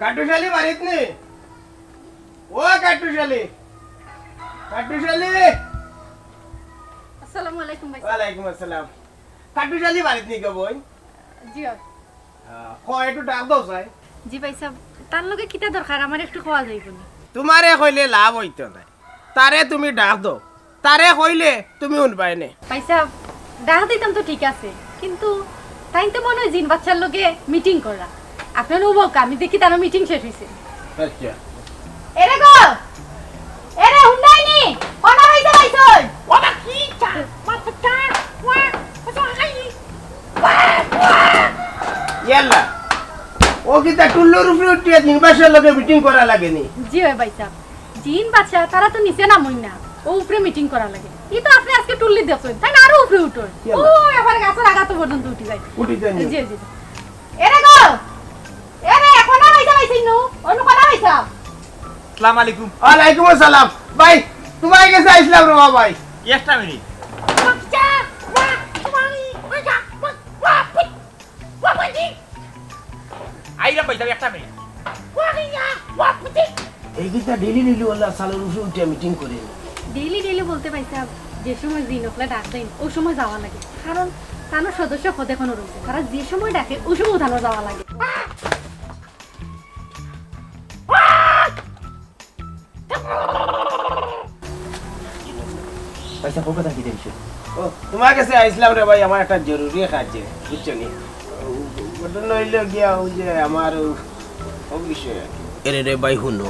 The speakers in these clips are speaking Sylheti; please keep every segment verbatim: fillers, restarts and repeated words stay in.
কাট্টুশালী বাড়িত নি? ও কাট্টুশালী, কাট্টুশালী। আসসালামু আলাইকুম ভাই। ওয়ালাইকুম আসসালাম। কাট্টুশালী বাড়িত নি গো বইন? জি। আহ, ক, একটু ডাক দাও চাই। জি ভাই সাব, তার লগে কিতা দরকার আমার একটু কওয়া যাইবো নি? তুমারে কইলে লাভ অইতো নায়, তারে তুমি ডাক দাও। তারে কইলে তুমি হুনবায় নে। ভাই সাব, ডাক দিতাম তো ঠিক আছে, কিন্তু তাইন তো মনে অয় জিন বাদশার লগে মিটিং করা। আপনে নু বউকা, আমি দেখি তান মিটিং শেষ অইছে। আচ্ছা। এরে গো, এরে হুন্ডাইনি, কোনা অইছে ভাই সই? ওটা কি চা? মা চা, ওয়া, ওটা খাই। ইয়াল্লা, ও কিতা টুল্লুর উপরে উঠিয়া জিন বাদশার লগে মিটিং করা লাগে নি? জি অয় ভাই সাব, জিন বাদশা, তারা তো নিচে নামইন না, ও উপরে মিটিং করা লাগে। ই তো আপনে আজকে টুল্লি দেখছইন, তাইন আরো উপরে উঠইন। কি ও আবার গাছর আগাত পর্যন্ত উঠি যায়। উঠি যায় নি? জি, জি। এরে গো, এরে, কোনা ভাই সাব আইছইন নু? অনু কোনা ভাই সাব? আসসালামু আলাইকুম। ওয়ালাইকুম আসসালাম। ভাই, তুমার গেছে আইছলাম রে বা ভাই। একটা মিনিট। আইরাম ভাই সাব, একটা মিনিট। এই কিতা ডেইলি ডেইলি ওলা সালর উপরে উঠিয়া মিটিং করে? ডেইলি ডেইলি বলতে ভাই সাব, যে সময় জিন অকলে ডাক দেইন, ও সময় যাওয়া লাগে। কারণ তান সদস্য পদ এখনো রইছে। তারা যে সময় ডাকে, ও সময় তান যাওয়া লাগে। ভাই সাব, কও কথা কিতা বিষয়? ও, তুমার গেছে আইছলাম রে ভাই, আমার একটা জরুরি কাজে, বুঝছো নি? ও, ঘটনা অইলো গিয়া ওই যে আমার ও, ও বিষয়ে আর কি। এরে রে ভাই, হুনো,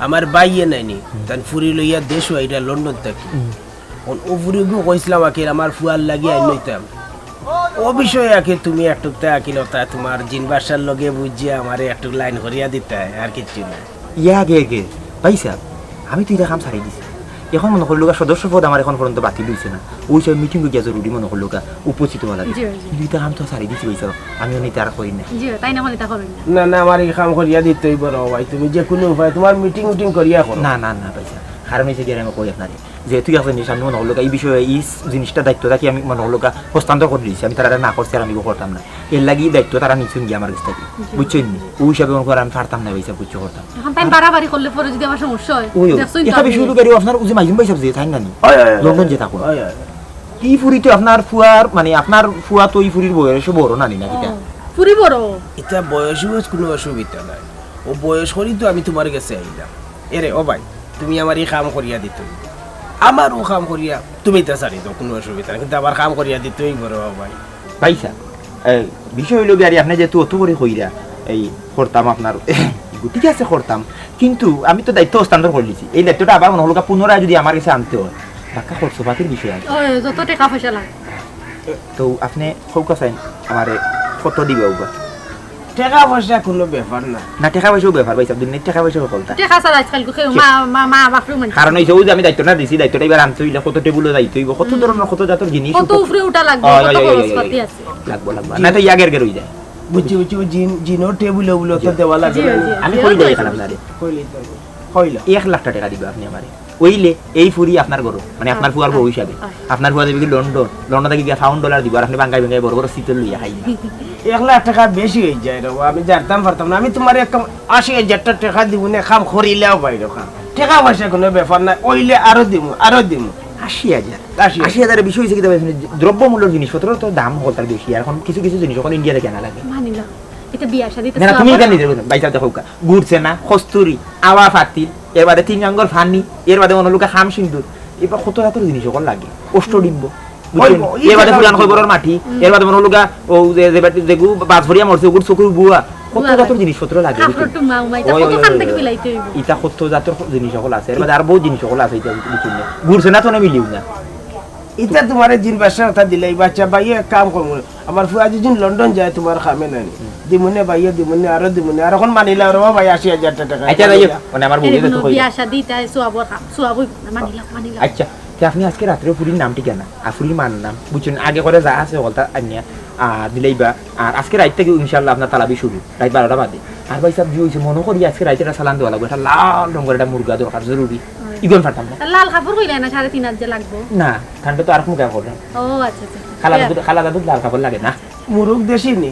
আমার ভাইয়ে নাইনি, তান ফুরি লইয়া দেশো আইরা লন্ডন থাকি। অন ও ফুরিগু কইছলাম আকিল, আমার ফুয়ার লাগি আইন লইতাম। ও বিষয়ে আকিল তুমি একটুক তা আকিল ওটা তুমার জিন বাদশার লগে বুঝিয়া আমারে একটুক লাইন করিয়া দিতায়, আর কিচ্ছু না। ইয়া আগে আগে, ভাই সাব, আমি তো ইতা কাম ছাড়ি দিছি। এখন মনো করলুকা সদস্য পদ আমার এখন পর্যন্ত বাতিল অইছে না। ওই সব মিটিং গিয়া জরুরি মনো করলুকা উপস্থিত অওয়া লাগে। জি, জি। কিন্তু ইতা কাম তো ছাড়ি দিছি ভাই সাব, আমি অনে ইতা আর করি না। জি, তাইন অখন ইতা করইন না। না, না, আমার ই কাম করিয়া দিতে অইবো রে ভাই, তুমি যে কুনু উপায়ে তুমার মিটিং উটিং করিয়া করো। না, না, না, ভাই সাব, কারণ অইছে গিয়া আমি কই আপনারে, যেহেতু এখন জিনিস আমি মনো করলুকা ই বিষয়ে ই জিনিসটা দায়িত্ব থাকি আমি মনো করলুকা হস্তান্তর করি দিছি, আমি তারারে না করছি আর আমি করতাম না। এর লাগি দায়িত্ব তারা নিছইন গিয়া আমার গেছ থাকি, জি। বুঝছইন নি? ওই হিসাবে মনো করো আমি পারতাম না ভাই সাব, বুঝছো, করতাম। এখন তাইন বাড়াবাড়ি করলে পরে যদি আবার সমস্যা অয়, ওই, ওই। দেখছইন তো এটা আপনি। বিষয় অইলো গিয়া আপনার ওই যে মাইজুম ভাই সাব যে থাইন না নি? ওই, ওই, ওই। লন্ডন যে থাকো। ওই, ওই। ই ফুরি তো আপনার ফুয়ার, মানে আপনার ফুয়া তো ই ফুরির বয়সে বড় নানি না কিতা? ও, ফুরি বড়। ইতা বয়স বয়স কুনু অসুবিধা নাই। ও বয়স করি তো আমি তুমার গেছে আইলাম। এরে, ও ভাই, তুমি আমার ই কাম করিয়া দিতে অইবো। আমার ও কাম করিয়া তুমি ইতা ছাড়ি দেও, কুনু অসুবিধা নাই। কিন্তু আমার কাম করিয়া দিতে অইবো রে, ও ভাই। ভাই সাব, এই বিষয় অইলো গিয়া, আপনে যেহেতু অত করি কইরা, এই করতাম আপনার, ঠিক আছে করতাম, কিন্তু আমি তো দায়িত্ব হস্তান্তর করি দিছি। এই দায়িত্বটা আবার মনো করলুকা পুনরায় যদি আমার গেছে আনতে অয়, বাক্কা খরচ পাতির বিষয় আছে। ওই, যত টেকা পয়সা লাগে। তো আপনে কউক্কা চাইন, আমারে কত দিবা উবা? টেকা পয়সা কুনু ব্যাপার না। না, টেকা পয়সাও ব্যাপার, ভাই সাব, দুনিয়ার টেকা পয়সা হকলতা। টেকা ছাড়া আজকাল কেউ মা, মা, মা বাপরেও মানছে না। কারণ অইছে, ওই যে আমি দায়িত্বটা দিছি, দায়িত্বটা ইবার আনতে অইলে কত টেবুলো যাইতে অইবো, কত ধরনর কত জাতর জিনিস, কত উপরে উঠা লাগবো, ওই, কত ওই, ওই, খরচ ওই, পাতি ওই। আছে। লাগবো, লাগবো। জি। না তো ইয়াগের গের অই যায়। বুঝছি, বুঝছি, ওই জিন, জিনর টেবুল ওগুলো তো জি। দেওয়া লাগবে। জি, জি, আমি জি, কই জি, দেই জি। এখানে আপনারে। কইলে তো অইবো। কইলা। এক লাখ টেকা দিবা আপনে আমারে। অইলে এই ফুরি আপনার ঘরো, মানে আপনার ফুয়ার বউ হিসাবে। আচ্ছা। আপনার ফুয়া দিবো কি লন্ডন, লন্ডন থাকি গিয়া পাউন্ড ডলার দিবো, আর আপনে বাঙ্গাই বাঙ্গাই বড় বড় সিতল লইয়া খাইবা। এক লাখ টেকা বেশি অই যায় রে, আমি জানতাম পারতাম না। আমি তুমারে এক কাম, আশি হাজার টেকা দিমু নে, কাম করিলাও বাইরে কাম। টেকা পয়সা কুনু ব্যাপার না, অইলে আরো দিমু, আরো দিমু। আশি হাজার? আশি হাজার। আশি হাজারের বিষয় অইছে কিতা, দ্রব্যমূল্যর জিনিসপত্রর তো দাম হকলতার বেশি, আর এখন কিছু কিছু জিনিস অখন ইন্ডিয়া থাকি আনা লাগে। মানি না। ইটা বিয়া শাদিত না, না, তুমি সওয়াব। ইটা নিজে বুঝো। ভাই সাব দেখউক্কা, গুড় চেনা, কস্তুরি, আওয়া ফাতিল, এর বাদে তিন আঙ্গুল পানি, এর বাদে মনো করলুকা খাম সিন্দুর, এবার কত জাতর জিনিস হকল লাগে, অষ্টডিম্ব, বুঝছইন? ওই, ওই এর বাদে যে পুরান কবরর মাটি, হুম। এর বাদে মনো করলুকা ও যে, যে বাটি, যেগু বাজ পড়িয়া মরছে, ওগুর চকুর বুয়া, কত বুয়া জাতর লাগে। জিনিসপত্র লাগে, কাপড় বুঝছইন? টুমা উমা, ইটা ওই, কত ওই, খান ওই, থাকি ওই, মিলাইতে অইবো। ইটা কত জাতর জিনিস হকল আছে, এর বাদে আর বহুত জিনিস হকল আছে, ইটা বুঝছইন না? গুড় চেনা তো না মিলিও না। ইতা তুমারে জিন বাদশার কথা দিলাই, বাচ্চা ভাইয়ে এক কাম করমু। আমার ফুয়া যদি লন্ডন যায়, তুমার কামে নানি। হুম। দিমুনে ভাইয়ে, দিমুনে, আরো দিমুনে, আর অখন মানিলা, আর ও ভাই আশি হাজার টেকা। আচ্ছা, যাই হোক, মানে আমার বউয়ে এরে তো হুনো, কইলা। বিয়া শাদি তাই সওয়াবর কাম, সওয়াব অইবো না, মানিলাও, মানিলাও। আচ্ছা, তে আপনে আজকে রাত্রে ফুরির নাম ঠিকানা, আর ফুরির মার নাম, বুঝছইন, আগে করে যা আছে, হকলতা আনিয়া, আর দিলাইবা, আর আজকে রাইত থাকি ইনশাআল্লাহ আপনার তালাবি শুরু, রাইত বারোটা বাদে। আর ভাই সাব, জি অইছে, মনো করি আজকে রাইত একটা চালান দেওয়া লাগবো, একটা লাল রঙর একটা মুরগা দরকার, জরুরি। হয়। ইগুন পারতাম না। লাল কাপড় কইলা না, সাড়ে তিন হাত যে লাগবো। না, ঠান্ডা তো আর মুখে করলাম। ও আচ্ছা, আচ্ছা। খালা ইয়া। দাদু, খালা দাদুর লাল কাপড় লাগে না। মুরগ দেশি নি?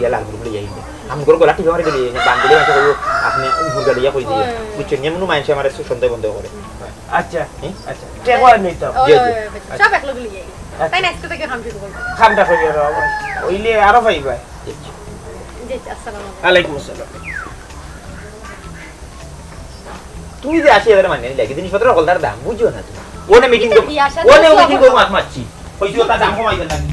ইয়া লাল মুরগি লইয়া আইবে। আমগর গলা টিপা মারি দিলে, বান্দিলে মানষে কইবো, "আপনে মুরগা লইয়া কই দিলেন?" অয়। বুঝছইন? এমন মানষে আমারে সন্দেহ বন্দেহ করে। আচ্ছা, হুম? আচ্ছা। টেকা আর নিতাম। অয়, জি, জি। অয়, অয়, সব একলগে লইয়া আইবে। আচ্ছা। তাই না, আজকে থাকি কাম শুরু করবো। কামটা করি আর অইলে আরো পাইবা। জি, জি। জি, জি, আসসালামু আলাইকুম। ওয়ালাইকুম আসসালাম। তুমি যে আশি হাজার মানে লাগে, জিনিসপত্র হকলতার দাম বুঝো না তুমি। অনে মিটিং করো, অনে মিটিং করো, মাত মাতছি। কইছি ওটা দাম কমাইবার লাগি।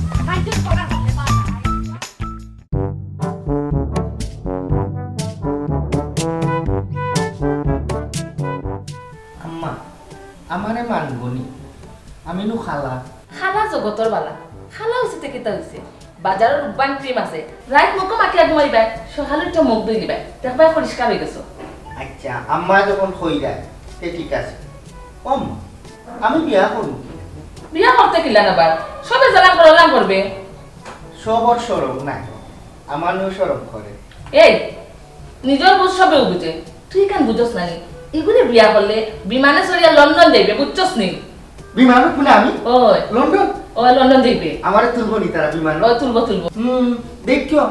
আম্মা, আমারে মানবো নি? আমি নু খালা। খালা জগতর বালা। খালা অইছে তে কিতা অইছে? বাজারর রূপবান ক্রিম আছে। রাইত মুখো মাখিয়া ঘুমাইবায়, সকালে উঠিয়া মুখ ধুইলিবায়। দেখবায় পরিষ্কার অইগেছো। আচ্ছা, আম্মায় যখন কইরা, তে ঠিক আছে। ও আম্মা, আমি বিয়া করমু। বিয়া করতে কিলা না বার? সবে যেলান করলান করবে। সবর শরম নাই, আমারেও শরম করে। এই, নিজর বুঝ সবেউ বুঝে, তুই ইখান বুঝস না নি? ইগুরে বিয়া করলে বিমানে চড়িয়া লন্ডন যাইবে, বুঝছস নি? বিমানো কুলে আমি? ওই। লন্ডন? ওই, লন্ডন যাইবে। আমারে তুলবো নি তারা বিমানো? ওই, তুলবো, তুলবো। হুম, দেখিও,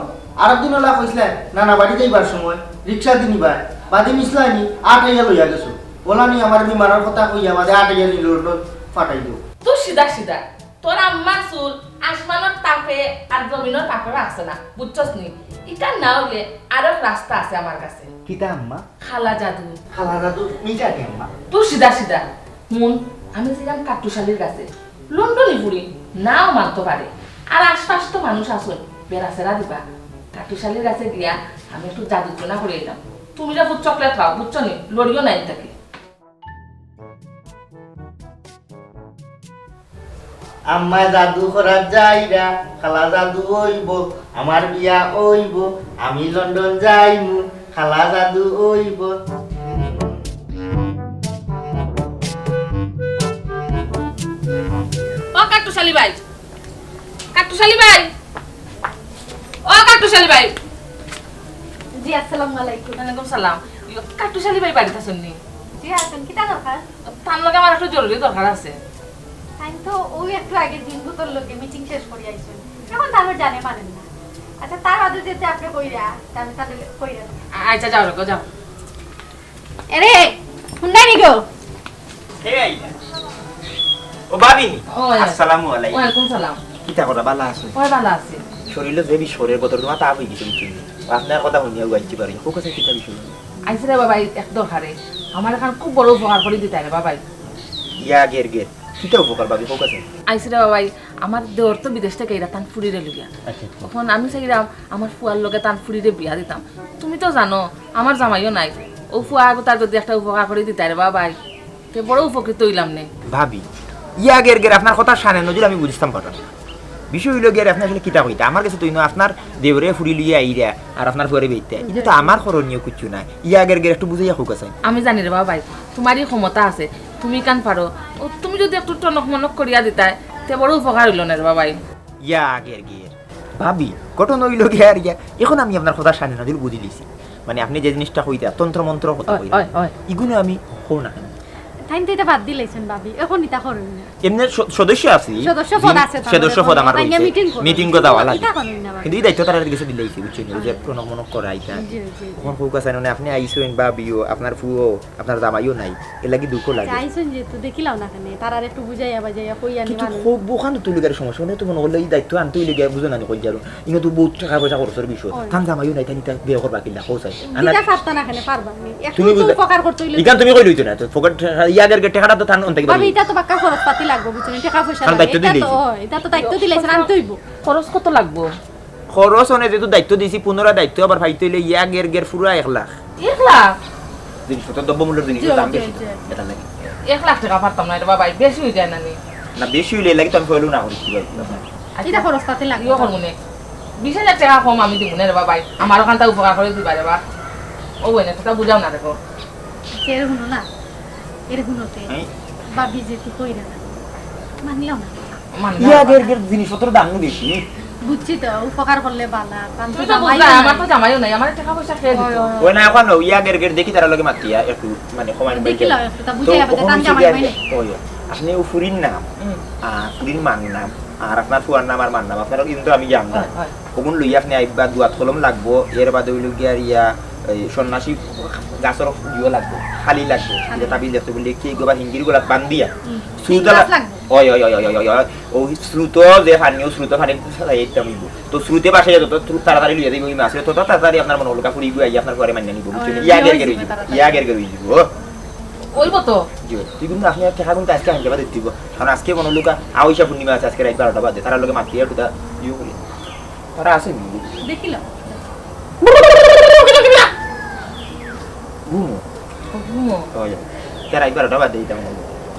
আরক দিন ওলা কইছলায়, নানা বাড়ি যাইবার সময় রিক্সা দি নিবায়, বাদে মিছলায় নি, আটাইয়া লইয়া গেছো। ওলা নি আমার বিমানর কথা কইয়া বাদে আটাইয়া নি লন্ডন ফাটাই দিও। তুই সিধা সিধা। তোর আম্মার চুল আসমানর তাপে আর জমিনর তাপে ভাগছে না, বুঝছস নি? ইটা না অইলে আরক রাস্তা আছে আমার কাছে। কিতা আম্মা? খালা জাদু। খালা জাদু মিছা নি আম্মা? তুই সিধা সিধা। হুন, আমি ছিলাম কাট্টুশালীর কাছে, লন্ডনি ফুড়ি, নাও মানতো পারে। আর আশপাশ তো মানুষ আছইন, বেড়াছেড়া দিবা। কাট্টুশালীর কাছে গিয়া আমি একটু জাদু টুনা করি আইতাম। তুমি যা ফুট চকলেট খাও, বুঝছো নি? লড়িও না এর থাকি। আম্মা জাদু করাত যাইরা, খালা জাদু অইবো, আমার বিয়া অইবো, আমি লন্ডন যাইমু, খালা জাদু অইবো। ও কাট্টুশালী ভাই, কাট্টুশালী ভাই, ও কাট্টুশালী ভাই। জি, আসসালামু আলাইকুম। ওয়ালাইকুম সালাম। ইয়ো, কাট্টুশালী ভাই বাড়িত আছইন নি? জি, আছইন। কিতা দরকার? তান লগে আমার একটু জরুরি দরকার আছে। তাইন তো অউ একটু আগে জিনগুতর লগে মিটিং শেষ করি আইছইন। অখন তো আমার জানে মানেন না। আচ্ছা, তার বাদে যেতে আপনে কইরা, তে আমি তাইলে কইরা। আচ্ছা, যাও রে গো, যাও। এরে, হুনরায় নি গো? কে আইলা? ও ভাবি নি? ও, আইলা। আসসালামু আলাইকুম। ওয়ালাইকুম সালাম। কিতা করা, বালা আছো? ওই, বালা আছি। শরীলো যে বিষরে বতর তোমার তাপ অইগেছে, বুঝছো নি? আপনার কথা হুনিয়া আইছি বাড়ি। কউক্কা চাই কিতা বিষয়? আইছি রে বাবা, এক দরকারে। আমার এখান খুব বড় উপকার করি দিতায় রে বাবাই। ইয়া গের গের। কিতা উপকার ভাবি, কউক্কা চাই? আইছি রে বাবাই, আমার দেওর তো বিদেশ থাকি আইরা তান ফুড়িরে লইয়া। আচ্ছা, আচ্ছা। অখন আমি চাইরাম আমার ফুয়ার লগে তান ফুড়িরে বিয়া দিতাম। তুমি তো জানো, আমার জামাইও নাই। অউ ফুয়া আগুতার যদি একটা উপকার করি দিতায় রে বাবাই, তে বড় উপকৃত অইলাম নে। ভাবি, ইয়া গের গের আপনার কথা শানে নজুল আমি বুঝতাম পারলাম না। বিষয় অইলো গিয়া আপনে আসলে কিতা কইতা? আমার গেছে তো ইনো আপনার দেওরে ফুড়ি লইয়া আইরা আর আপনার ফুয়ারে বেইতা। ইনো তো আমার করণীয় কিচ্ছু নাই। ইয়া গের গের একটু বুঝাইয়া কউক্কা চাই। আমি জানি রে বাবাই, তুমারই ক্ষমতা আছে, তুমি কান পারো। ও, তুমি যদি একটু টনক মনক করিয়া দিতায়, তে বড় উপকার অইলো নে রে বাবাই। ইয়া গের গের। ভাবি, ঘটনা অইলো গিয়া আর ইয়া, অখন আমি আপনার কথা শানে নজুল বুঝিলিছি। মানে, আপনে যে জিনিসটা কইতা, তন্ত্র মন্ত্র কথা কইতা, অয়, অয়। ইগুলো আমি কও না কেনে? তাইন তো ইতা বাদ দিলাইছইন, ভাবি। অখন ইতা করইন না। এমনে স-, সদস্য আছি। সদস্য পদ আছে তার সদস্য পদ আমার তাইন রইছে। মিটিং করইন। মিটিং করতে যাওয়া লাগে। ইতা করইন না, ভাবি। কিন্তু ই দায়িত্ব তারার গেছে দিলাইছি, বুঝছইন? অউ যে অয়। প্রণব মনক করা ইতা। জি, জি। অখন কউক্কা চাই, মানে, আপনে আইছইন, ভাবিও, আপনার ফুয়াও, আপনার জামাইও নাই। এর লাগি দুঃখ লাগে। আইছইন যেহেতু, দেখিলাও না কেনে? তারার একটু বুঝাইয়া বাজাইয়া কইয়া কিন্তু নিবা না। খুব বোখান তো তুলি গাড়ির সমস্যা, মানে, তো মনে করলে ই দায়িত্ব আনতে অইলে গিয়া বুঝো না নি কই যারো। ইনো তো বহুত টেকা পয়সা খরচর বিষয়। অয়। তান জামাইও নাই, তাইন ইতা বিয়া করবা কিলা, কও চাই। দিতা পারতা না কেনে, পারবা নি। একটু তুমি তো বুঝো। উপকার করতে অইলে ইখান তুমি কইলে অইতো না, তো পকেট ইয়া গের গের টেকাটা তো তান অন্তকে ভাবি, ইতা তো বাক্কা খরচপাতি লাগবো, বুঝছো নি? টেকা পয়সা তান লাগে। দায়িত্ব ইতা তো দিলাইছি। অয়, ইতা তো দায়িত্ব দিলাইছইন, আনতে অইবো। খরচ কত লাগবো? খরচ অনে যেহেতু দায়িত্ব দিছি, পুনরায় দায়িত্ব আবার পাইতে অইলে ইয়া গের গের পুরা এক লাখ। এক লাখ? জিনিসপত্র দ্রব্যমূল্যর জিনিসের জি, দাম জি, বেশি তো, জি। এটার লাগি। এক লাখ টেকা পারতাম না রে বাবাই, বেশি অইযায় না নি? না, বেশি অইলে এর লাগি তো আমি কইলেও না করি, কি বলবো? আচ্ছা। ইটা খরচপাতি লাগে। ইও করমু নে। বিশ হাজার টেকা কম আমি দিমু নে রে বাবাই, আমার অখানতা উপকার করি দিবা রে বা। ও বইনে, কথা বুঝাও না দেখো। এরে হুনো না, এরে হুনো তে। হ্যাঁ? ভাবি যেহেতু কইরা না, মানিলাও না। মানিলাও ইয়া না। গের গের জিনিসপত্র দাম বেশি। বুঝছি তো, উপকার করলে বালা, তান তো তুমি তো জামাইও বুঝলা, নাই। আমার তো জামাইও নাই, আমার টেকা পয়সা খেয়ে দিত। ওই, ওই। ওই না, এখন ইয়া গের গের দেখি তারার লগে মাতিয়া একটু, মানে, কমাই দেখি লও একটু, তা তো বুঝাই আবার, কখন তান হইছে জামাই গিয়া নাই। নি? ওই, ওই। আপনি ও ফুরির নাম, হুম। আর ফুরির মার নাম, আর আপনার ফুয়ার নাম আর মার নাম, আপনারা কিন্তু আমি জানতাম। হয়, হয়। ওগুন লইয়া আপনি আইবা, দুয়াত কলম লাগবো, এর বাদে হইল গিয়া আর ইয়া, এই সন্ন্যাসী গাছর ইয়ে লাগবো, খালি লাগবো, খালি। এটা তাবিজ দেখতে বললে কি এগুলো হিঙ্গির গোলাত বান্ধিয়া, হুম। সুতলা, তিন গাছ লাগবো। ওই, ওই, ওই, ওই, ওই, ওই, ওই। ও স্রোত যে পানি, ও স্রোত পানি চালাই দিতাম অইবো। তো স্রোতে ভাসাইয়া যত থ্রু-, তাড়াতাড়ি লইয়া যাইবো, ওই মাছ তত তাড়াতাড়ি আপনার মনে হলো কাপুরি গিয়া আপনার পরে মাইনা নিব, বুঝছেন? ওই, ইয়া ওই গের গের অইবো, তাড়াতাড়ি। ইয়া গের গের অইবো। ওই মতো। জি, তুই কিন্তু আপনি আর টেকা কিন্তু আজকে আনতে পারে দিব, কারণ আজকে মনে হলো কা-, আউশা পূর্ণিমা আছে, আজকে রাত বারোটা বাজে, তারার লগে মাতিয়া একটু দা-, ইয়ে করি। তারা আছে নি? দেখিলাম। ঘুমো। ঘুমো। ওই, তার আইবার ওটা বাদ দিতাম না।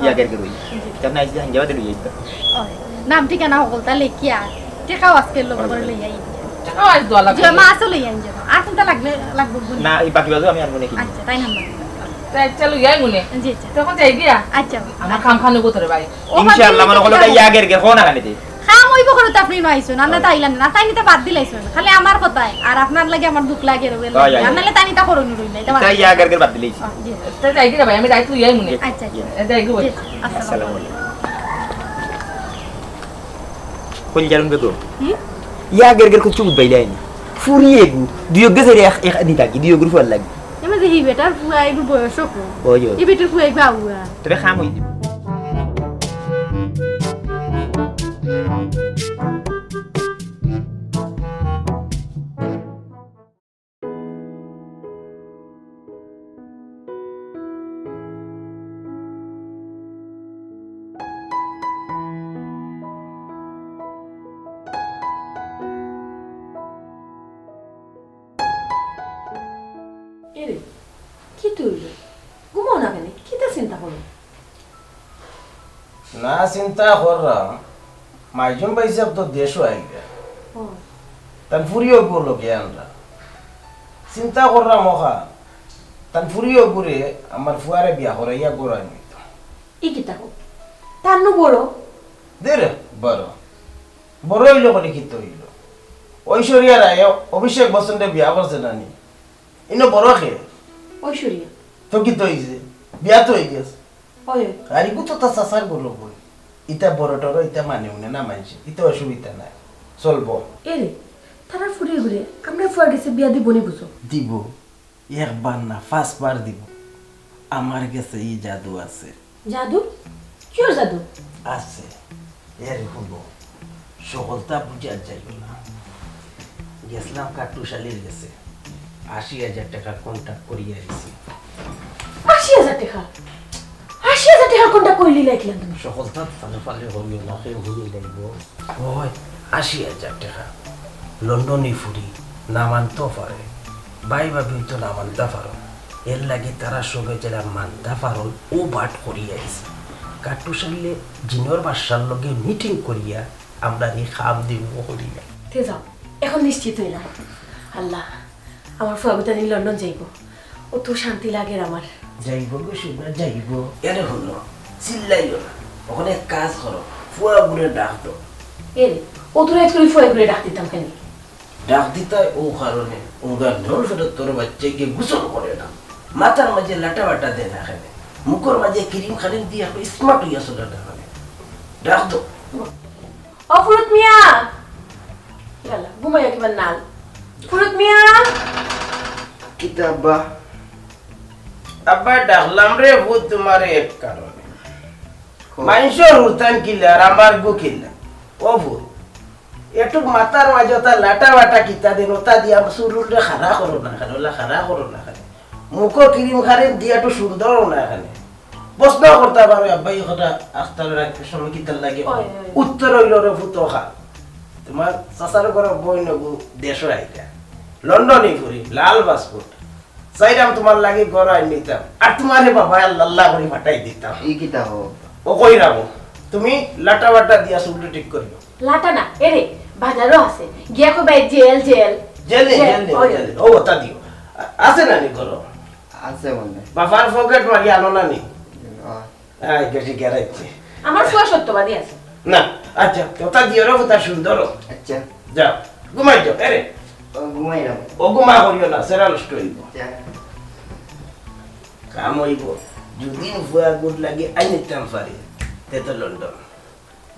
ইয়া গের গের ওই। জি। তার না আইসি হাঙ্গে বাদে লইয়া আইতাম। ওই, নাম ঠিকানা হকলতা লেখিয়া, টেকাও আজকে লগে করে লইয়া আইতাম। টেকাও আজ দোয়া লাগবে। যে মাছও লইয়া আইন যাবো। আর কোনটা লাগলে, লাগবো বলুন। না, এই বাকি বাজু আমি আনবো নাকি? আচ্ছা, তাই নাম্বার। তাই আচ্ছা, লইয়া আইবো নে। জি, আচ্ছা। তখন যাই গিয়া। আচ্ছা। আমার খাম খানো গোতরে ভাই। ও, ইনশাআল্লাহ, বাদ মনে হলো দিলে ইয়া গের গের, কোন আগানিতে? খাম অইবো করো তো আপনি নয় আইছইন, আর না হয়। তাইলা না, তাই নিতে বাদ দিলাইছইন। খালি আমার কথায়, আর আপনার লাগি আমার দুখ লাগে রবে। হয়, হয়। আর নাইলে তাই নিতে করো নি রইল না, এটা বাদ তাই দিলাইছইন। আগের বাদ দিলাইছি। ও, জি। তে যাই কি রে ভাই, আমি রাইত লইয়া আইমু নে। আচ্ছা, আচ্ছা। এ, যাই গো ভাই। জি, আসসালামু আসসালামু আলাইকুম। আলাইকুম। কইল জারুন বেগম। হুম? ইয়া আগের গের কুচ্ছু বুঝবাই লাইনি। ফুরি এগু, দুই অগ্গে ছেড়ে এক, এক দিন থাকি, দুই অগ্গুর ফুয়ার লাগি। এমন যে হি বেটার ফুয়া এগুর বয়স কম। ওই, ওই। ই বেটার ফুয়া এগু আউয়া। তবে খাম হই দিবি। এরে, কিতা অইলো? ঘুমাও না কেনে? কিতা চিন্তা করো? না, চিন্তা কররাম, মাইজুম ভাইসাব তো দেশো আইলা। ও। তান ফুরিও গু লগে আনরা। চিন্তা কররাম অখান, তান ফুরিও গুরে আমার ফুয়ারে বিয়া করাইয়া ঘরো আনিতো। ই কিতা কও? তার নু বড়? দে রে, বড়। বড় অইলো করি কিতা অইলো? ঐশ্বরিয়া রায় অভিষেক বচ্চনরে বিয়া করছে না নি? ইনো বড় কে? ঐশ্বরিয়া। তো কিতা অইছে? বিয়া তো অইগেছে। অয়, অয়। আর ইগু তো তার চাচার ঘরর বইন। ইতা বড় টড়, ইতা মানে উনে না মানছে। ইতা অসুবিধা নাই। চলবো। এরে, তারার ফুরিগুরে, আমরার ফুয়ার গেছে বিয়া দিবো নি বুঝো? দিবো। একবার না, পাঁচবার দিবো। আমার গেছে ই জাদু আছে। জাদু? কিওর জাদু? আছে। এরে হুনো, সকলতা বুঝার যাইও না। গেছলাম কাট্টুশালির গেছে, আশি হাজার টেকার contract করিয়া আইছি। আশি হাজার টেকা? আশি হাজার টেকার contract করিলিলাইলা তুমি? সকলতা ফালে ফালে করিও না, কেউ হুনি লাইবো। ওই, আশি হাজার টেকা। লন্ডনি ফুরি, না মানতো পারে। ভাই ভাবিও তো না মানতা পারো। এর লাগি তারা সবে যেরা মানতা পারো, ও বাট করিয়া আইছে। কাট্টুশালিয়ে জিনর বাদশার লগে meeting করিয়া আমরারে খাম দিমু করিয়া। তে যাও, এখন নিশ্চিত অইলাম। আল্লাহ, আমার ফুয়া গুতানি লন্ডন যাইবো। অতো শান্তি লাগের আমার। যাইবো গো সোনা, যাইবো। এরে হুনো, চিল্লাইও না। অখন এক কাজ করো, ফুয়া গুরে ডাক দেও। এরে, অতো রাইত করি ফুয়া গুরে ডাক দিতাম কেনে? ডাক দিতায় অউ কারণে, উঙ্গার নল ফেরত তোর বাচ্চাইগে গোসল করে না। মাথার মাঝে লাটা বাটা দে না কেনে। মুখর মাঝে ক্রিম খারিম দিয়া একটু smart অইয়া চলে না কেনে। ডাক দেও। ও ফুরুত মিয়া! ইয়াল্লা, ঘুমাইয়া কিবা নাল। ফুরুত মিয়া! কিতা আব্বা? আব্বা, ডাকলাম রে ফুত তুমারে এক কারণে। কও। মাইনষর হুরতান কিলা আর আমার গু কিলা? ও ফুত, এটুক মাথার মাঝে অতা লাটা বাটা কিতা দিন, অতা দিয়া আমার চুল উলরে খাড়া করো না কেনে, অলা খাড়া করো না কেনে। মুখো ক্রিম খারিম দিয়া একটু সুন্দর অও না কেনে। প্রশ্ন করতা পারো, আব্বা, ই কথা আখতার রাখতে সময় কিতার লাগে? অয়, অয়। উত্তর অইলো রে ফুত অখান। তুমার চাচার ঘরর বইন গু দেশো আইতা। লন্ডনি ফুরি, লাল passport। চাইরাম তুমার লাগি ঘরো আইন নিতাম। আর তুমারে বাবায় আল্লাহ আল্লাহ করি ফাটাই দিতাম। ই কিতা কও? ও কইরাম, তুমি লাটা বাটা দিয়া চুলটা ঠিক করিও। লাটা না, এরে, বাজারো আছে। গিয়া কইবায় জেল, জেল। জেলে, জেল, জেলে, অয়। জেলে। ও, অতা দিও। আ-, আছে না নি ঘরো? আছে মনে। বাবার পকেট মারি আনো না নি? অয়। আয়, গেছে গেরাইছে। আমার ফুয়া সত্যবাদী আছে। না, আচ্ছা, অতা দিও রে, অতা সুন্দর। আচ্ছা। যাও, ঘুমাই যাও। এরে, ও ঘুমাই যাও। ও ঘুমা করিও না, সেরা নষ্ট অইব। যা। কাম অইব। যদি ফুয়া গুড লাগি আই নিতাম পারি, তে তো লন্ডন।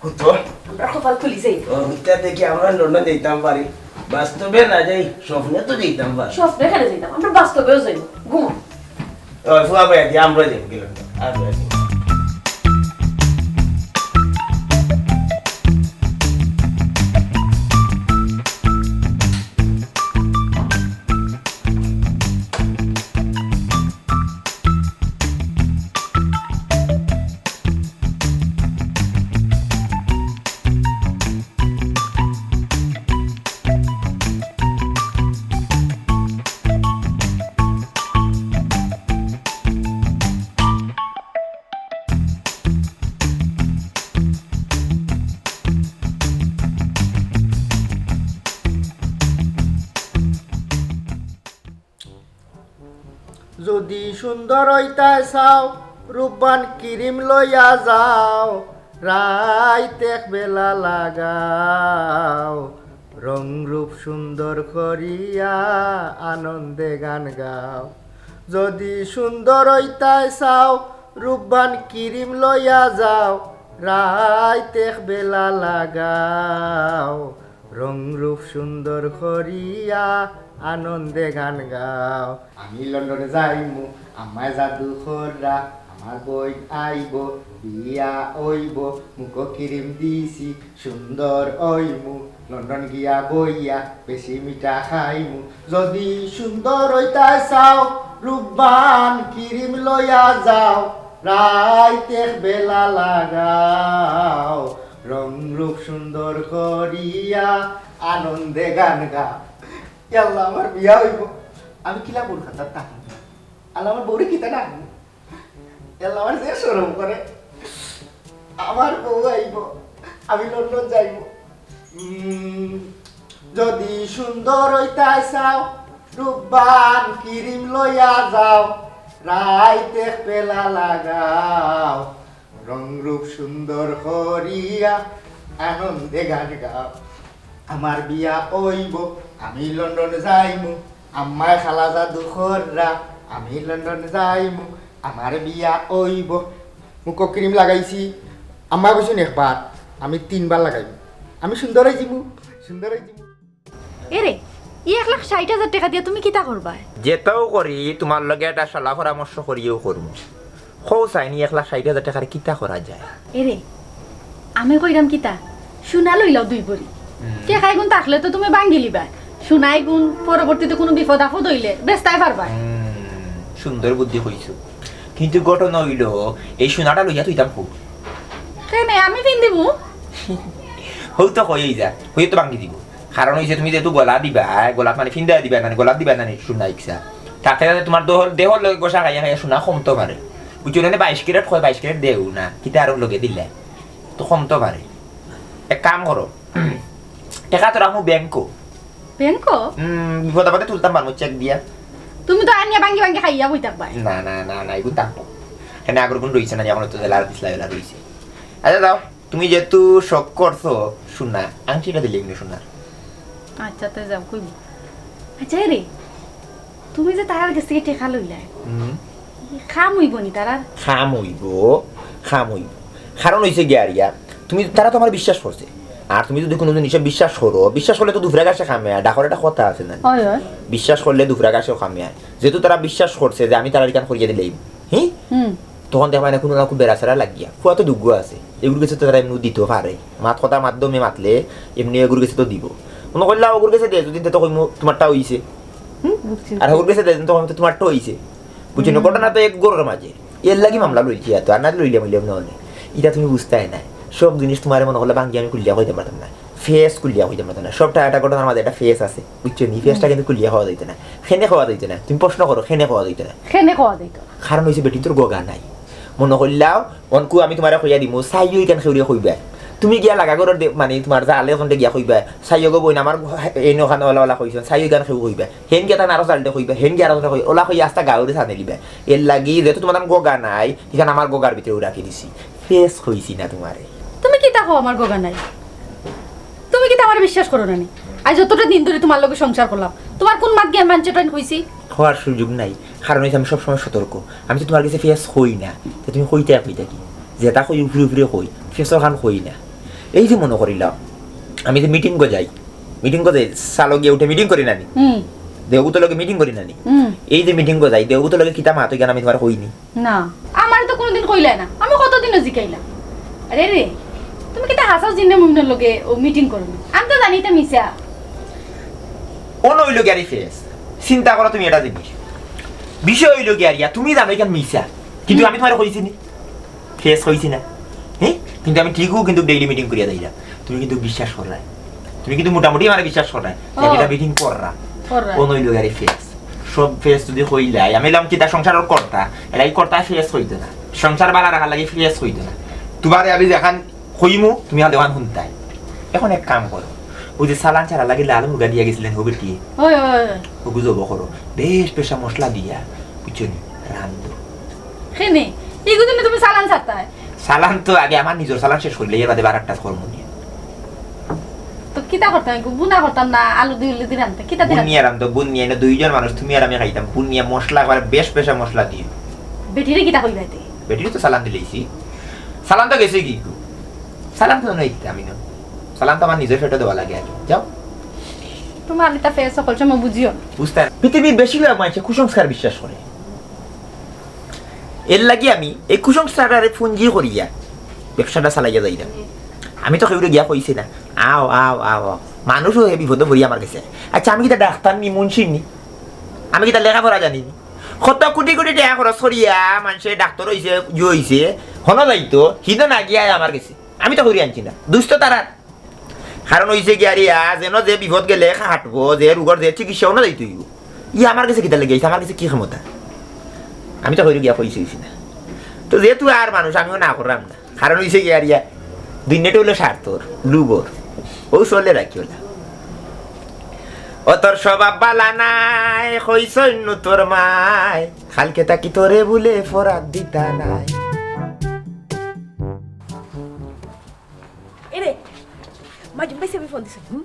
কুতো? আমরা কপাল খুলি যাই। ও, মিথ্যা দেখি আমরা লন্ডন যাইতাম পারি। বাস্তবে না যাই, স্বপ্নে তো যাইতাম পারি। স্বপ্নে কেন যাইতাম? আমরা বাস্তবেও যাইব। ঘুমো। ও, ফুয়া ভাই, দিয়া আমরা যাইব কি লন্ডন? আর ভাই। যদি সুন্দর অইতায় চাও, রূপবান ক্রিম লইয়া যাও, রাইত এক বেলা লাগাও, রং রূপ সুন্দর করিয়া আনন্দে গান গাও। যদি সুন্দর অইতায় চাও, রূপবান ক্রিম লইয়া যাও, রাইত এক বেলা লাগাও, রং রূপ সুন্দর করিয়া আনন্দে গান গাও। আমি লন্ডনে যাইমু, আমায় জাদু কররা, আমার বইন আইব, বিয়া অইব, মুখো ক্রিম দিছি, সুন্দর অইমু, লন্ডন গিয়া বইয়া, বেশি মিঠা খাইমু। যদি সুন্দর অইতায় চাও, রূপবান ক্রিম লইয়া যাও, রাইত এক বেলা লাগাও, রং রূপ সুন্দর করিয়া আনন্দে গান গাও। ইয়াল্লা, আমার বিয়া অইব, আমি কিলা বউর খাতার টাকা? আল্লাহ, আমার বউরে কিতা ডাকমু? ইয়াল্লা, আমার যে শরম করে। আমার বউ আইব, আমি লন্ডন যাইব। উম, যদি সুন্দর অইতায় চাও, রূপবান ক্রিম লইয়া যাও, রাইত এক বেলা লাগাও, রং রূপ সুন্দর করিয়া আনন্দে গান গাও। আমার বিয়া অইব, আমি লন্ডন যাইমু, আম্মায় খালা জাদু কররা, আমি লন্ডন যাইমু, আমার বিয়া অইব। মুখো ক্রিম লাগাইছি, আম্মায় কইছইন একবার, আমি তিনবার লাগাইমু। আমি সুন্দর অইযিমু, সুন্দর অইযিমু। এরে, ই এক লাখ ষাইট হাজার টেকা দিয়া তুমি কিতা করবায়? যেতাও করি, তুমার লগে একটা সলা পরামর্শ করিও করমু। কও চাইনি এক লাখ ষাইট হাজার টেকার কিতা করা যায়? এরে, আমি কইরাম কিতা, সোনা লইলাও দুই ভরি। হুম। টেকা ইগুন থাকলে তো তুমি ভাঙ্গিলিবায়। সোনা ইগুন পরবর্তীতে কুনু বিপদ আপদ অইলে বেচতায় পারবায়। হুম, সুন্দর বুদ্ধি কইছো। কিন্তু ঘটনা অইলো, এই সোনাটা লইয়া থইতাম কই? কেনে, আমি পিন্দিমু। হউ তো কইয়াই যা, হউ তো ভাঙ্গি দিবো। কারণ অইছে তুমি যেহেতু গলা দিবায়, গলাত মানে ফিন্দাই দিবায়, মানে গলাত দিবায় না নি সোনা ইকছা। তাতে তাতে তুমার দেহর, দেহর লগে ঘষা খাইয়া খাইয়া সোনা কমতো পারে। বুঝছো না, বাইশ ক্যারেট কয়, বাইশ ক্যারেট দেও না, কিতা আরো লগে দিলে তো কমতো পারে। এক কাম করো, টেকা তো রাখমু ব্যাংকো। ব্যাংকো? হুম, বিপদ আপদে তুলতাম পারমু চেক দিয়া। তুমি তো আনিয়া ভাঙ্গি ভাঙ্গি খাইয়া বই থাকবায়। না, না, না, না, এগুন থাকবো। কেনে আগর গুন রইছে না, এখন তো জেলা দিছলা জেলা রইছে। আচ্ছা, যাও। তুমি যেহেতু শখ করছো সোনা, আংটিটা দিলে কিন্তু সোনার। আচ্ছা, তে যাও, কইবো। আচ্ছা, এরে, তুমি যে তারার গেছ থাকি টেকা লইলায়, হুম। কাম অইবো নি তারার? কাম অইবো, কাম অইবো। কারণ অইছে গিয়া আর ইয়া, তুমি, তারা তো আমারে বিশ্বাস করছে। আর তুমি যদি কুনু জিনিসে বিশ্বাস করো, বিশ্বাস করলে তো দুফরা ঘাসে কামে আয়, ডাকর একটা কথা আছে না? অয়, অয়। বিশ্বাস করলে দুফরা ঘাসেও কামে আয়। যেহেতু তারা বিশ্বাস করছে যে আমি তারার ইখান করিয়া দিলাইমু, হি? হুম। তখন দেখবায় না কুনু না কুনু বেড়া-ছেড়া লাগিয়া। ফুয়া তো দুগু আছে। এগুর গেছে তো তারা এমনেউ দিতো পারে। মাত কথার মাধ্যমে মাতলে এমনেউ এগুর গেছে তো দিবো। মনো করলা ওগুর গেছে দে, যদি তে তো কইমু তুমারটা অইছে। হুম? বুঝছি। আর ওগুর গেছে দে, যদি কইমু তো তুমারটা অইছে। বুঝছো না? হুম। ঘটনা তো এক ঘরর মাঝে। এর লাগি মামলা লইছি এত, আর না লইলে মিলে না অনে। ইটা তুমি বুঝতায় না। সব জিনিস তুমারে মনো করলে ভাঙ্গি আমি খুলিয়া কইতাম পারতাম না। ফেস খুলিয়া কইতাম পারতাম না। সবটা একটা ঘটনার মাঝে একটা ফেস আছে। বুঝছো নি? ফেসটা হুম। কিন্তু খুলিয়া কওয়া যাইতো না। কেনে কওয়া যাইতো না? তুমি প্রশ্ন করো, কেনে কওয়া যাইতো না? কেনে কওয়া যাইতো না? কারণ অইছে বেটিন্তর গগা নাই। মনো করলাও, অনকু আমি তুমারে কইয়া দিমু, চাইও ইখান কেউরে কইবায়। তুমি গিয়া লাগা ঘরর দে-, মানে তুমার জালে অখানটে গিয়া কইবায়, "চাইও গো বইন, আমার ঘ-, এইন অখান অলা অলা কইছইন, চাইও ইখান কেউ কইবায়।" হেন গিয়া তান আরো জালটে কইবায়, হেন গিয়া আরো জালটে কইবায়, অলা কইয়া আস্তা গাউরে ছানি লিবায়। এর লাগি যেহেতু তুমার তান গগা নাই, ইখান আমার গগার ভিতরেউ রাখি দিছি। ফেস কইছি না তুমারে। তুমি কিতা কও আমার গগা নাই? তুমি কিতা আমারে বিশ্বাস করো না নি? আজ যতটা দিন ধরি তুমার লগে সংসার করলাম, তুমার কুন মাত গিয়া মানছে টাইন কইছি? কওয়ার সুযোগ নাই, কারণ অইছে আমি সবসময় সতর্ক। আমি তো তুমার গেছে ফেস কই না, তো তুমি কইতায় কইতা কি? যেটা কই উপরে উপরে কই, ফেসর খান কই না। এই যে মনো করিলাও, আমি যে মিটিংগো যাই, মিটিংগো যাই, সালো গিয়া উঠে মিটিং করি না নি? হুম। দেওগুতর লগে মিটিং করি না নি? হুম। এই যে মিটিংগো যাই, দেওগুতর লগে কিতা মাত অইখান আমি তুমারে কই নি? না, আমারে তো কুনুদিন কইলায় না। আমি কতদিনও জিকাইলাম, "আরে রে, তুমি কিতা হাছাউ জিন্নে মুমিনর লগে অউ মিটিং করো নি?" আমি তো জানি ইতা মিছা। অনো অইলো গিয়া রে ফেস। চিন্তা করো তুমি এটা জিনিস। বিষয় অইলো গিয়া রিয়া, তুমি জানো ইখান মিছা। কিন্তু হুম। আমি তুমারে কইছি নি? ফেস কইছি না? হ্যাঁ? কিন্তু আমি ঠিকও কিন্তু ডেইলি মিটিং করিয়া যাইরাম। তুমি কিন্তু বিশ্বাস কররায়। তুমি কিন্তু মোটামুটি আমারে বিশ্বাস কররায়। ও। এটা মিটিং কররা। কররা। অনো অইলো গিয়া রে ফেস। সব ফেস যদি কইলাই, আমি অইলাম কিতা সংসারর কর্তা, এর লাগি কর্তা ফেস কইতো না। সংসার বালা রাখার লাগি ফেস কইতো না। তুমারে আমি যেখান কইমু, তুমি আর দেওয়ান হুনতায়। এখন এক কাম করো, অউ যে চালান ছাড়ার লাগি লাল মুরগা দিয়া গেছিলায় নি, অউ বেটি, ওই, ওই, ওই। অগু জবো করো, বেশ বেশা মশলা দিয়া, বুঝছো নি, রান্ধো। কেনে? ইগু দিনে তুমি চালান ছাড়তায়? চালান তো আগে আমার নিজর চালান শেষ করিলে, এর বাদে বারাকটা করমু নি। তো কিতা করতাম? একটু বুনা করতাম না, আলু দি উলু দি রানতে, কিতা দি রানতে? বুনিয়া রানতো, বুনিয়া, ইনো দুইজন মানুষ, তুমি আর আমি খাইতাম। বুনিয়া মশলা, একবারে বেশ বেশা মশলা দিয়া। বেটিরে কিতা কইবায় তে? বেটিরে তো চালান দিলাইছি। চালান তো গেছে কি গো? চালান তো নাই দিতে আমি না। চালান তো আমার নিজর পেটো দেওয়া লাগে আগে। যাও। তুমার ইতা ফেস সকল সময় বুঝিও না। বুঝতায় না। পৃথিবীর বেশিরভাগ মানষে কুসংস্কার বিশ্বাস করে। এর লাগি আমি এই কুসংস্কারটারে পুঞ্জি করিয়া ব্যবসাটা চালাইয়া যাইরাম। আমি তো কেউরে গিয়া কইছি না, "আও, আও, আও, আও।" মানুষও হে বিপদো পড়ি আমার গেছে। আচ্ছা, আমি কিতা ডাক্তার নি, মুন্সি নি? আমি কিতা লেখাপড়া জানি নি? কত কুটি কুটি টেকা খরচ করিয়া মানষে ডাক্তার অইছে, ইয়ে অইছে, হনো যাইতো, হিনো না গিয়া আমার গেছে। আমি তো করি আনছি না। দুষ তো তারার। কারণ অইছে গিয়া রিয়া, যেন যে বিপদ গেলে কাটবো, যে রোগর যে চিকিৎসা অনো যাইতো অইবো। ই আমার গেছে কিতা লাগি আইছে, আমার গেছে কি ক্ষমতা? আমি তো কইরু গিয়া কইছি অইছি না। তো যেহেতু আর মানুষ, আমিও না করলাম না। কারণ অইছে গিয়া রিয়া, দুনিয়াটা অইলো স্বার্থর, লুভর। অউ চলে রাখি অলা। ও তোর স্বভাব বালা নাই, কইছইন নু তোর মায়, কালকে থাকি তোরে বুলে ফরাক দিতা নাই। এরে, মাজুম ভাইসাবে ফোন দিছে। হুম?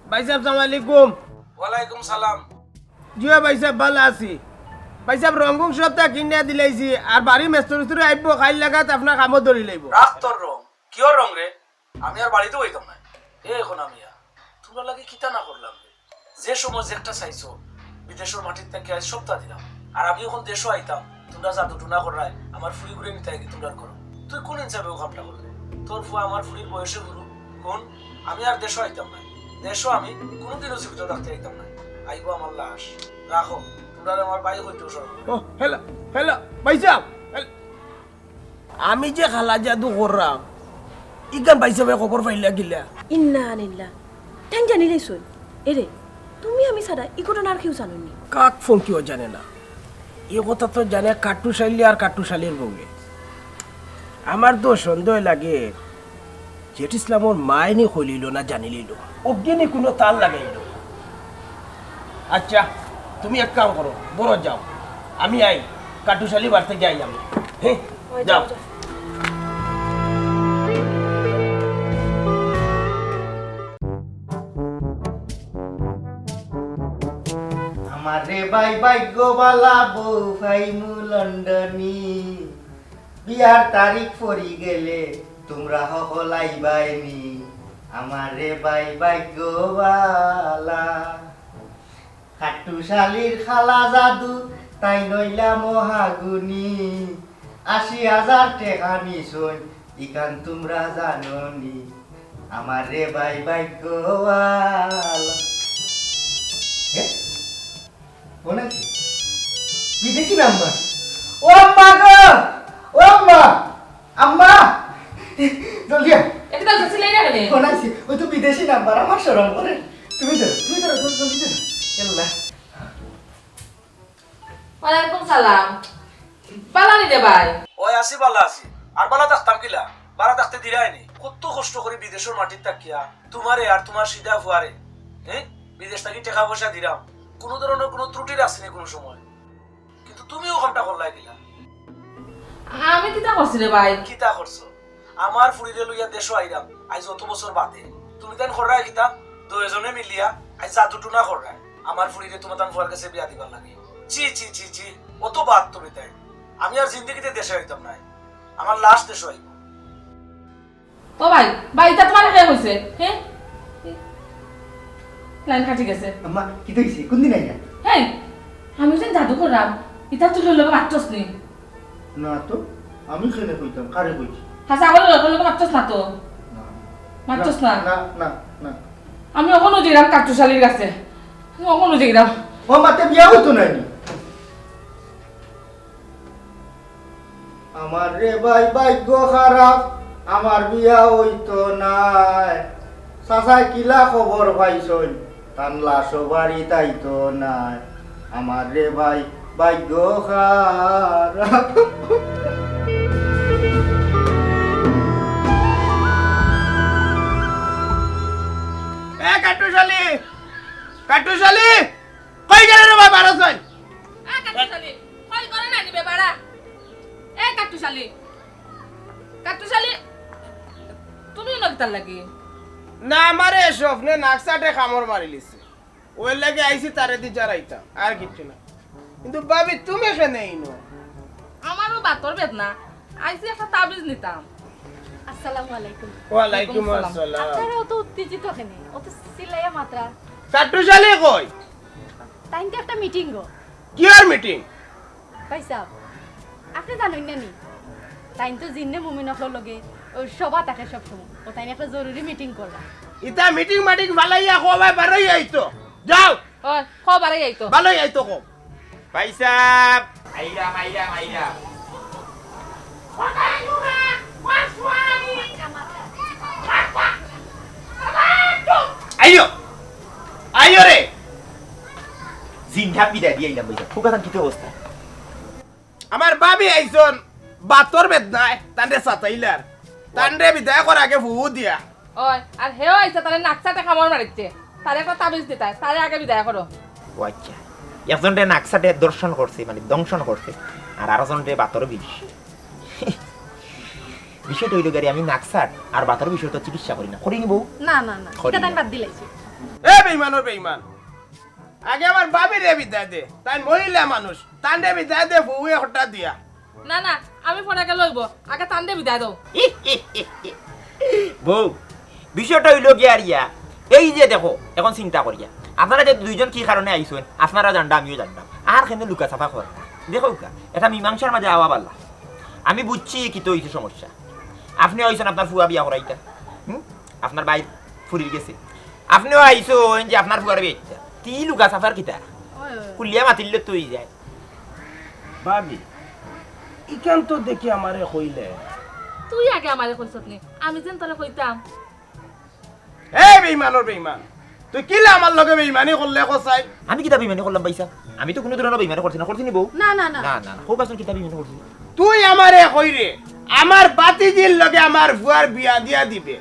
ভাইসাব, সালাম আলাইকুম। ওয়ালাইকুম সালাম। জি অয় ভাইসাব, বালা আছি। ভাইসাব, রং-গং সবতা কিনিয়া দিলাইছি, আর বাড়ি মেস্তরি-উস্তরি আইবো, কাইল লাগাত আপনার কামো ধরিলাইবো। রাখ তোর রং। কিওর রং রে? আমি আর বাড়িত বইতাম নায়। এ অখন আমি আর তুমরার লাগি কিতা না করলাম রে? যে সময় যেকটা চাইছো, বিদেশর মাটিত থাকি আইজ সবতা দিলাম। আর আমি অখন দেশো আইতাম, তুমরা জাদু-টুনা কররায়, আমার ফুড়িগুরে নিতায় গি তুমরার ঘরো। তুই কুন ইনসাফে অউ কামটা কররে? তোর ফুয়া আমার ফুড়ির বয়সে হুরু। কুন, আমি আর দেশো আইতাম নায়। দেশো আমি কুনুদিনও জীবিত থাকতে আইতাম নায়। আইবো আমার লাশ। রাখো, তুমরারে আমার ভাই কইতেও শরম করে। ও, হ্যালো, হ্যালো, ভাইসাব, হ্যালো। আমি যে কালা জাদু কররাম, ইখান ভাইসাবে খবর পাইলা কিলা? ইন্না আনিল্লা। তাইন জানিলাইছইন? এরে, তুমি আমি ছাড়া ই ঘটনা আর কেউ জানইন নি? কাক ফঙ্কিও জানে না। ই কথা তো জানে কাট্টুশালী আর কাট্টুশালীর বউয়ে। আমার তো সন্দেহ লাগে, জেঠ ইসলামর মায় নি কইলিলো না জানিলিলো। অগ্নি কুনু তার লাগাইলো। আচ্ছা, তুমি এক কাম করো, বড় যাও, আমি আই, কাট্টুশালী বাড়িত যাই আমি। হ্যাঁ, যাও। আমারে ভাই ভাগ্য বালা বউ পাইমু লন্ডনি, বিয়ার তারিখ পড়ি গেলে তুমরা হকল আইবায় নি। আমারে ভাই ভাগ্য বালা। কাট্টুশালীর কালা জাদু, তাইন অইলা মহাগুণী। আশি হাজার টেকা নিছইন, ইখান তুমরা জানো নি? আমারে ভাই ভাগ্য বালা। এ? ফোন আইছে? বিদেশি নাম্বার। ও আম্মা গো! ও আম্মা! আম্মা! জলদি আও। এটা তো সিলাই না কেনে? ফোন আইছে। ওই তো বিদেশি নাম্বার, আমার শরম করে। তুমি ধরো, তুমি ধরো, জলদি ধরো। আল্লাহ। ওয়ালাইকুম সালাম। বালা নি রে ভাই? ওই আছি, বালা আছি। আর বালা থাকতাম কিলা? বালা থাকতে দিরায় নি। কত কষ্ট করি বিদেশর মাটিত থাকিয়া তুমারে আর তুমার সিধা ফুয়ারে, হ্যাঁ, বিদেশ থাকি টেকা পয়সা দিরাম। কুনু ধরনর কুনু ত্রুটি রাখছি নি কুনু সময়। কিন্তু তুমি অউ কামটা করলায় কিলা? আমি কিতা করছি রে ভাই? কিতা করছো? আমার ফুড়িরে লইয়া দেশো আইরাম, আইজ অত বছর বাদে তুমি তাইন কররায় কিতা? দুইজনে মিলিয়া আইজ জাদু টুনা কররায় আমার ফুড়িরে তুমার তান ফুয়ার গেছে বিয়া দিবার লাগি। ছি, ছি, ছি, ছি, অত বাদ তুমি তাইন। আমি আর জিন্দেগিতে দেশো আইতাম নায়, আমার লাশ দেশো আইবো। ও ভাই, ভাই, ইতা তুমারে কে কইছে? হে? লাইন কাটি গেছে। আম্মা, কিতা অইছে? কুনদিন আইলা? হে, আমি যে জাদু কররাম, ইতা তুই লগে মাতছস নি? না তো, আমি কেনে কইতাম, কারে কইছি? হাছা করি লগে লগে মাতছস না তো? না। মাতছস না? না, না, না। আমি অখনউ যাইরাম কাট্টুশালির গেছে। আমি অখনউ যাইরাম। ও মাতে বিয়া অইতো নায় নি? আমার রে ভাই ভাগ্য খারাপ, আমার বিয়া অইতো নায়। চাচায় কিলা খবর পাইছইন, তান লাশও বাড়িত আইতো নায়। আমার রে ভাই ভাগ্য খারাপ। এ কাট্টুশালি, কাট্টুশালি, কই গেলে রে বাবা, বারো ছয়? এ কাট্টুশালি, কই করে না নিবে বাড়া? এ কাট্টুশালি, কাট্টুশালি, তুমি ইনো কিতার লাগি? না, আমারে স্বপ্নে নাকছাটে কামড় মারিলিছে, অউ লাগি আইছি তারে দি জারাইতাম, আর কিচ্ছু না। কিন্তু ভাবি, তুমি কেনে ইনো? আমারও বাতর বেদনা, আইছি একটা তাবিজ নিতাম। আসসালামু আলাইকুম। ওয়ালাইকুম আসসালাম। আসসালাম। আপনারা অত উত্তেজিত কেনে? অত চিল্লাইয়া মাতরা। কাট্টুশালি কই? তাইন তো একটা মিটিং গো। কিয়ার মিটিং? ভাইসাব, আপনে জানইন না নি? তাইন তো জিন্নে মুমিন অকলর লগে অউ সভা থাকে সব সময়। অউ তাইন একটা জরুরি মিটিং কররা। ইতা মিটিং মাটিং ফালাইয়া কও ভাই, বারই আইতো। যাও। ওই, কও বারই আইতো। বারই আইতো কও। ভাইসাব। আইরাম, আইরাম, আইরাম। আইও, আইও রে। জিন্দা বিদায় দিয়া আইলাম ভাইসাব। খুকাজান, কিতা অবস্থা? আমার ভাবি আইছইন, বাতর বেদনায়, তানরে সাতাইলার। তানরে বিদায় কর আগে ফু দিয়া। ওই, আর হেও আইছে, তারে নাকছাটে কামড় মারিছে। তারে একটা তাবিজ দিতায়, তারে আগে বিদায় করো। ও আচ্ছা, একজনরে নাকছাটে দর্শন করছে, মানে দংশন করছে, আর আরোজনরে বাতর বিষ। বিষয়টা অইলো গিয়া, আমি নাকছাট আর বাতর বিষর তো চিকিৎসা করি না, করি নি বউ? না, না, না, করি ইটা তাই না। বাদ দিলাইছি। এ বেইমানর বেইমান, আগে আমার ভাবিরে বিদায় দে, তাইন মহিলা মানুষ, তানরে বিদায় দে, বউয়ে হঠাৎ দিয়া। না, না, আমি পরে গেলে অইবো, আগে তানরে বিদায় দেও। বউ, বিষয়টা অইলো গিয়া রিয়া, এই যে দেখো, এখন চিন্তা করিয়া, আপনারা যে দুইজন কি কারণে আইছইন, আপনারা জানরা, আমিও জানরাম। আর কেনে লুকা ছাপা কররা? দেখউক্কা, এটা মীমাংসার মাঝে আওয়া বালা। আমি বুঝছি কিতা অইছে সমস্যা। আপনে আইছইন আপনার ফুয়া বিয়া করাইতা, হুম? আপনার ভাইর ফুরির গেছে। আপনেও আইছইন যে আপনার ফুয়ারে বিয়া দিতা। তি লুকা ছাপার কিতা? ওই, ওই। খুলিয়া মাতিলে তো অই যায়। ভাবি, ইখান তো দেখি আমারে কইলে। তুই আগে আমারে কইছত নি, আমি যেন তোরে কইতাম। এই বেইমানর বেইমান, তুই কিলা আমার লগে বেইমানি করলে কছাই? আমি কিতা বেইমানি করলাম ভাইসাব? আমি তো কুনু ধরনর বেইমানি করছি না, করছি নি বউ? না, না, না। না, না, না, কও বাসন কিতা বেইমানি করছি? তুই আমারে কইরে, আমার বাতিজির লগে আমার ফুয়ার বিয়া দিয়া দিবে,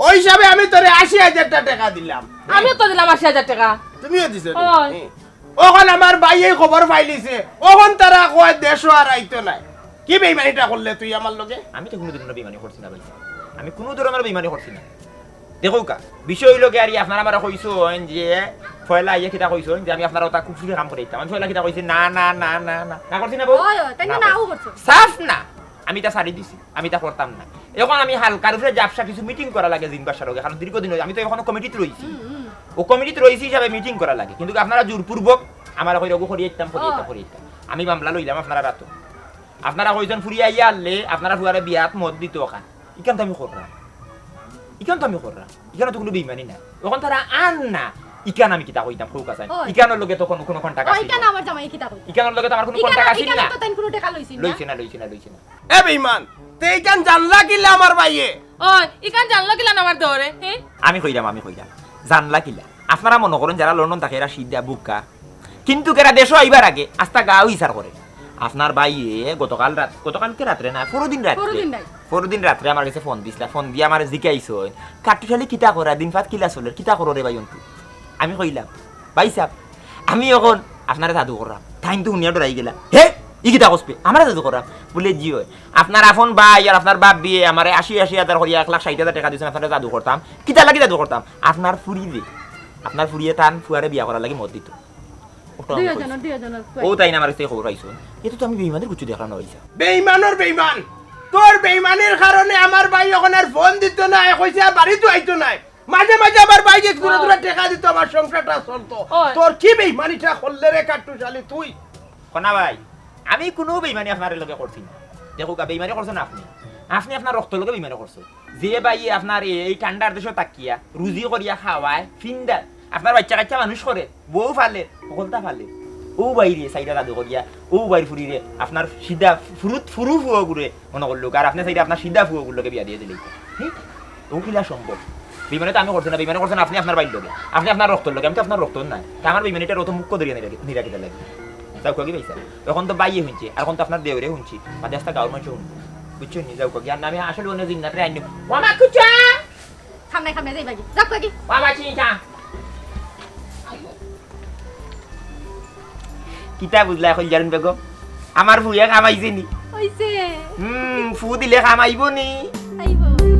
অউ হিসাবে আমি তোরে আশি হাজারটা টেকা দিলাম। আমিও তো দিলাম আশি হাজার টেকা। তুমিও দিছো নি? অয়। হুম। অখন আমার ভাইয়ে খবর পাইলিছে, অখন তারা কয় দেশো আর আইতো নায়। কি বেইমানিটা করলে তুই আমার লগে? আমি তো কুনু ধরনর বেইমানি করছি না ভাইসাব, আমি কুনু ধরনর বেইমানি করছি না। দেখউক্কা, বিষয় অইলো গিয়া রিয়া, আপনারা আমারে কইছইন যে পয়লা আইয়া কিতা কইছইন যে আমি আপনারার অতা কুফরি কাম করাইতাম। আমি পয়লা কিতা কইছি? না, না, না, না, না। না করছি না বউ? অয়, অয়, তাই না, না নাও করছি। করছো। সাফ না। আমি ইতা ছাড়ি দিছি, আমি ইতা করতাম না। এখন আমি হালকার উপরে ঝাপসা কিছু মিটিং করা লাগে জিন বাদশার লগে, কারণ দীর্ঘদিন অই, আমি তো এখনো কমিটিত রইছি। হুম, হুম। অউ কমিটিত রইছি হিসাবে মিটিং করা লাগে, কিন্তু আপনারা জোরপূর্বক আমারে কইরা অগু করিয়া দিতাম, করিয়া দিতাম, অয়। করিয়া দিতাম। আমি মামলা লইলাম আপনারার আতো। আপনারা কইছইন ফুরি আইয়া হারলে আপনারার ফুয়ারে বিয়াত মত দিতো অখান। ইখান তো আমি কররাম। ইখান তো আমি কররাম। ইখান তো কুনু বেইমানি না। অখন তারা আর না। ইখান আমি কিতা কইতাম, কউক্কা চাই। অয়। ইখানর লগে তো কুনু, কুনু contact অয়, আছিল ইখান না। আমার জামাই কিতা কইতাম? ইখানর লগে তো আমার কুনু ইখান, contact আছিল ইখান না। তো তাইন কুনু টেকা লইছিল না। লইছে না, লইছে না, লইছে না। এ বেইমান, তে ইখান জানলা কিলা আমার ভাইয়ে? অয়, ইখান জানলা কিলা আমার দেওরে, হে? আমি কইরাম, আমি কইরাম। জানলা কিলা? আপনারা মনো করইন যারা লন্ডন থাকে এরা সিধা বুকা। কিন্তু এরা দেশো আইবার আগে আস্তা গাঁও ইচার করে। আপনার ভাইয়ে গতকাল রাত, গতকালকে রাত্রে না, পরদিন রাত্রে, পরদিন রাত। পরদিন রাত্রে আমার গেছে ফোন দিছলা, ফোন দিয়া আমারে জিকাইছইন, "কাট্টুশালি কিতা করা, দিন ফাত কিলা চলের, কিতা করো রে ভাই অন্তুই?" আমি কইলাম, "ভাইসাব, আমি অখন আপনারে জাদু কররাম।" তাইন তো হুনিয়া ডরাই গেলা, "হে?" ই কিতা কস বে? আমারে জাদু করা? বুলে, "জি অয়। আপনার আপন ভাই আর আপনার বাপ বিয়ে আমারে আশি আশি হাজার করিয়া এক লাখ ষাইট হাজার টেকা দিছইন, আপনারে জাদু করতাম।" "কিতার লাগি জাদু করতাম?" "আপনার ফুরিরে, আপনার ফুরিয়ে তান ফুয়ারে বিয়া করার লাগি মত দিত।" ওটা আমি দুইও কইছি। জনর, দুইও জনর ফুয়া। ও তাইন আমার কাছে খবর পাইছইন। এতে তো আমি বেইমানর কিচ্ছু দেখলাম না, ভাইসাব। বেইমানর বেইমান। তোর বেইমানির কারণে আমার ভাই অখন আর ফোন দিত নায়, কইছে আর বাড়িত আইতো নায়। মাঝে মাঝে আমার ভাই এক দূরে দূরে টেকা দিত, আমার সংসারটা চলতো। ওই। তোর কি বেইমানিটা করলে রে কাট্টুশালী তুই? কনা ভাই, আমি কুনু বেইমানি আপনার লগে করছি না। দেখউক্কা, বেইমানি করছইন আপনে। আপনে আপনার রক্তর লগে বেইমানি করছইন। যে ভাইয়ে আপনার এ-, এই ঠান্ডার দেশো থাকিয়া, রুজি করিয়া খাওয়ায়, ফিন্দায়, আপনার বাইচ্চা কাইচ্চা মানুষ করে, বউ ফালে, হকলতা ফালে। অউ ভাইরে চাইরা জাদু করিয়া, অউ ভাইর ফুরিরে, আপনার সিধা ফুরুত ফুরু ফুয়াগুরে মনো করলউক্কা, আর আপনে চাইরা আপনার সিধা ফুয়াগুর লগে বিয়া দিয়া দিলাইতা। হি? অউ কিলা সম্ভব? বেইমানি তো আমি করছি না, বেইমানি করছইন আপনে আপনার ভাইর লগে, আপনে আপনার রক্তর লগে, আমি তো আপনার রক্তর নায়। তে আমার বেইমানিটার অত মুখ ধরিয়া নিরা কিতার লাগি? যাউক্কা গি ভাইসাব, অখন তো ভাইয়ে হুনছে, আর অখন তো আপনার দেওরে হুনছে, বাদে আস্তা গাউর মানষে হুনবো। বুঝছইন নি? যাউক্কা গি, আর না আমি আসলে অন্য জিন্নাতরে আইনু। ও মা, কুচা! খাম নাই, খাম নাই, যাইবাগি। যাউক্কা গি। বাবা, চিন্তা। কিতা বুঝলা এখন জারুন বেগম? আমার ফুয়ে কামাইছে নি? অইছে। হুম, ফু দিলে কামাইবো নি? আইবো।